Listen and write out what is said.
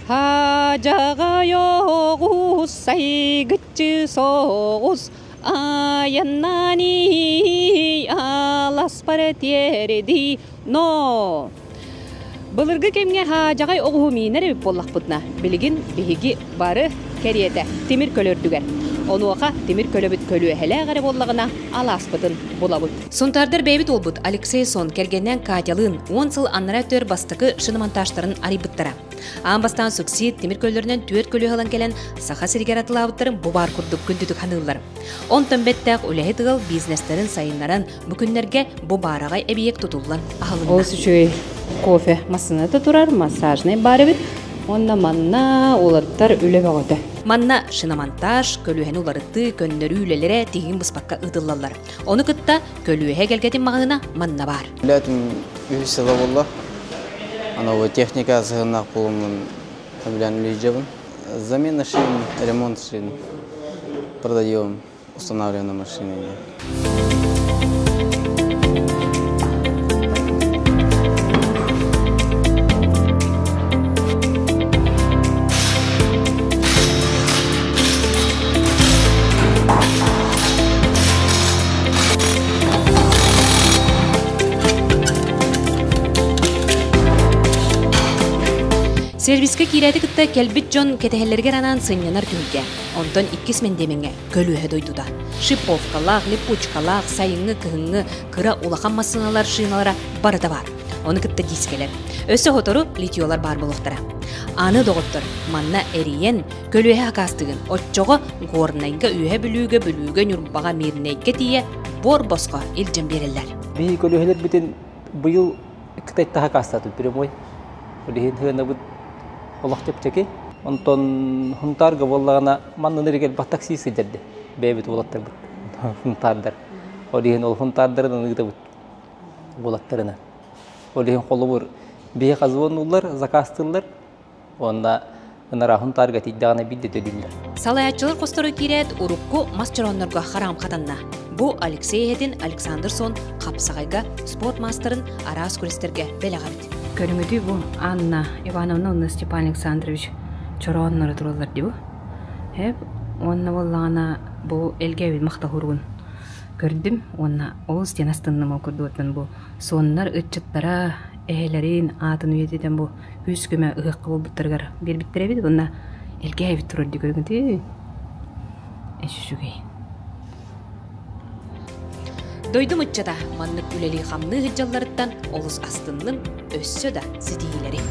Хаадьаҕай оҕус, сайгыччы соҕус, айаннаан аласпар тиэрдий, но Былыргы кэмҥэ хаадьаҕай оҕуһу миинэр эбит буоллахпытына, билигин биһиги бары кэриэтэ тимир көлөрдүгэр. Онуоха тимир көлөбүт көлүөһэлээх эрэ буоллаҕына алааспытын булабыт. Сунтаардар бэйэбит уолбут Алексей Сон кэргэнинэн Катялыын 10 сыл аннараа өттүгэр бастакы шиномонтажтарын арыйбыттара. Аан бастаан суксид тимир көллөрүнэн түөрт көлүөһэ ылан кэлэн Саха сиригэр атылаабыттарын бу баар курдук күндүтүк ханыыллар. Онтон бэттээх үлэһит ыал бизнестэрин сайыннаран бу күннэргэ бу баараҕай эбийиэк тутуллан аһылынна. Олус үчүгэй кофе массыыната турар, массажнай баар эбит. Уонна манна уолаттар үлэ бөҕөтө. Манна шиномонтаж, көлүөһэни уларытыы, көннөрүү үлэлэрэ тиһигин быспакка ыытыллаллар. Ону кытта көлүөһэ эгэлгэтин маҕаһыына манна баар. Үлэтим үһүс сыла буолла. Аны техника сыһыннаах буолуммун сөбүлээн үлэлиибин. Замена шин, ремонт шин. Продаем, устанавливаем на машине. Сервискэ киирээти кытта кэлбит дьон кэтэһэллэригэр анаан сынньанар түһүлгэ. Онтон иккис мэндиэмэҥҥэ көлүөһэ дойдута. Шиповкалаах, липучкалаах, сайыҥҥы, кыһыҥҥы кыра улахан массыыналар шиналара барыта баар. Ону кытта дискэлэр. Өссө сотору литьелар баар буолуохтара. Аны доҕоттор, манна эрийэн, көлүөһэ акаастыгын. Оччоҕо Горнайга, Үөһэ Бүлүүгэ, Бүлүүгэ, Ньурбаҕа, Мирнэйгэ тиийэ буор босхо илдьэн биэрэллэр. Биһи көлүөһэлэрбитин быйыл Кытайтаһа акаастаатыбыт прямой. Ол иһин сыанабыт олох чэпчэки. Онтон Хунтаарга буоллаҕына манна элбэх такси сылдьар бэйэбит уолаттарбыт хунтаардар. Ол иһин ол хунтаардарын ыытабыт уолаттарынан. Ол иһин холобур биһи хазвоннуллар, заказтыыллар уонна ынараа Хунтаарга тиийдэҕинэ биирдэ төлүүллэр. Салайааччылар хостору киирээт, урукку мас чорооннорго хараам хатанна. Бу Алексей эһэтин Александр Сон хапсаҕайга спорт маастарын араас күрэстэргэ бэлэх эбит. Көрүҥүтүй бу Анна Ивановна уонна Степан Александрович чороонноро тураллар дии бу. Эп уонна буоллаҕына бу элгээбит махтаһуруун көрдүм уонна олус диэн астынным ол курдугуттан бу суоннар ыччаттара эһэлэрин аатын үйэтитэн бу үс көмө ыһыахха буолбуттарыгар биэрбиттэр эбит уонна элгээбит турар дии көрүҥүтүй эс үчүгэй. Дойдум ыччата маннык үлэлии-хамныы сылдьалларыттан олус астынным, өссө да ситиһиилэри.